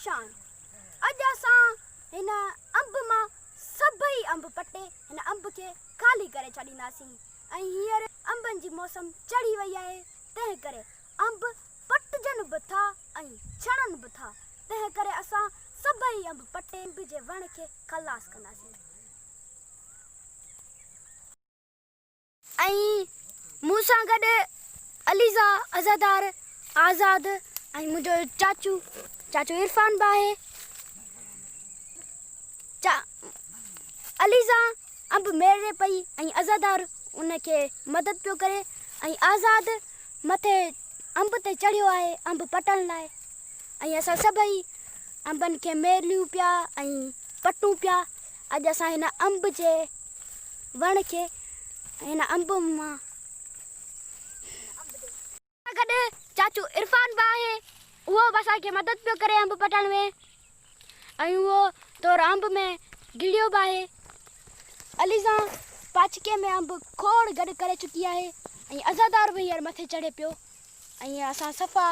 پريشان. اڄ اسان هن انب مان سڀئي انب پٽي هن انب کي خالي ڪري ڇڏينداسين ۽ هينئر انبن جي موسم چڙهي وئي آهي تنهن ڪري انب پٽجن به ٿا ۽ ڇڻن به ٿا تنهن ڪري اسان سڀئي انب پٽي انب جي وڻ کي خلاص ڪنداسين. ۽ مون سان گڏ عليزا عزادار آزاد ۽ منهنجو چاچو چاچو عرفان به آهي. چا عليزا انب ميڙي پئي ۽ عزادار ان کي مدد پيو ڪري ۽ آزاد مٿي انب تي چڙهيو آهي انب پٽڻ لاء ۽ اسان سڀئي انبن کي ميڙيون پيا ۽ پٽون پيا. اڄ اسان هن انب جي وڻ کي هن انب مان گڏ چاچو عرفان به آهي اهو به اسان کي مدد پيو ڪري انب پٽڻ ۾ ۽ اهو تور انب ۾ گهڙيو به آهي. عليزان پاڇڪي ۾ انب کوڙ گڏ ڪري چڪي آهي ۽ عزادار به هينئر مٿي چڙهي پيو. ۽ اسان صفا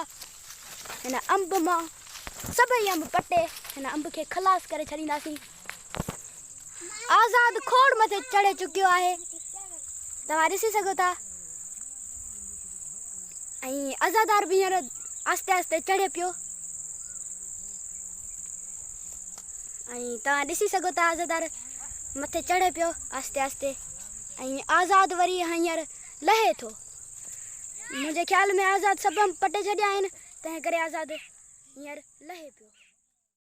هن انب مان سڀئي انب پٽي هن انب کي خلاص ڪري ڇڏينداسين. آزاد کوڙ مٿي چڙهي چڪيو آهي. توهان ڏسي سگهو ٿا. ۽ عزادار به هينئر آهستي آهستي چڙهي پيو. ۽ توهان ڏسي سگهو ٿا عزادار مٿي چڙهي پيو آهستي آهستي ۽ آزاد وري هينئر لهي ٿو. منهنجي خيال ۾ آزاد سڀ انب پٽي ڇڏيا آهن، تنهن ڪري آزاد هينئر لهي پيو.